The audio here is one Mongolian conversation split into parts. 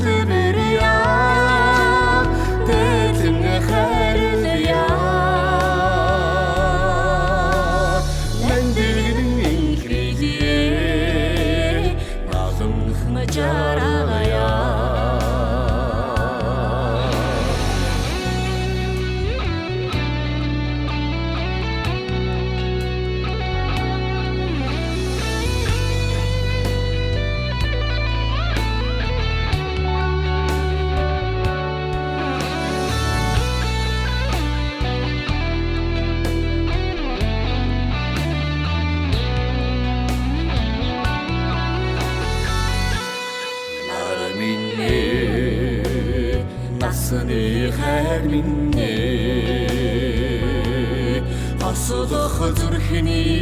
залбирая, дээдлэн хайрлая. Нандин инхрийлье, наланхан жаргая. Нар минь ээ, насны хайр минь ээ, хослох зүрхний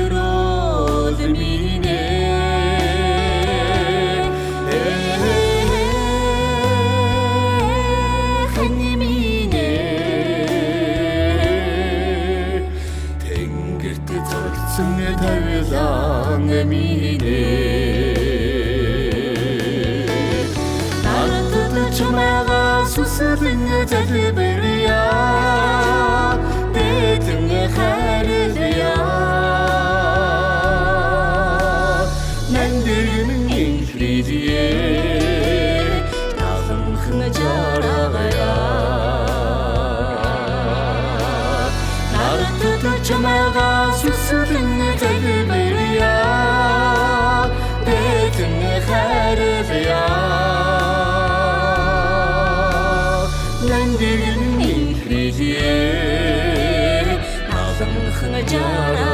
өрөөл минь ээ. Хэн минь ээ, тэнгэрт зурагдсан тавилан минь ээ. Надад чамайгаа сүсэлэн залбирая, дээдлэн хайрлая. Нандин инхрийлье, наланхан жаргая. Надад чамайгаа сүсэлэн залбирая, дээдлэн хайрлая. Нандин инхрийлье, наланхан жаргая.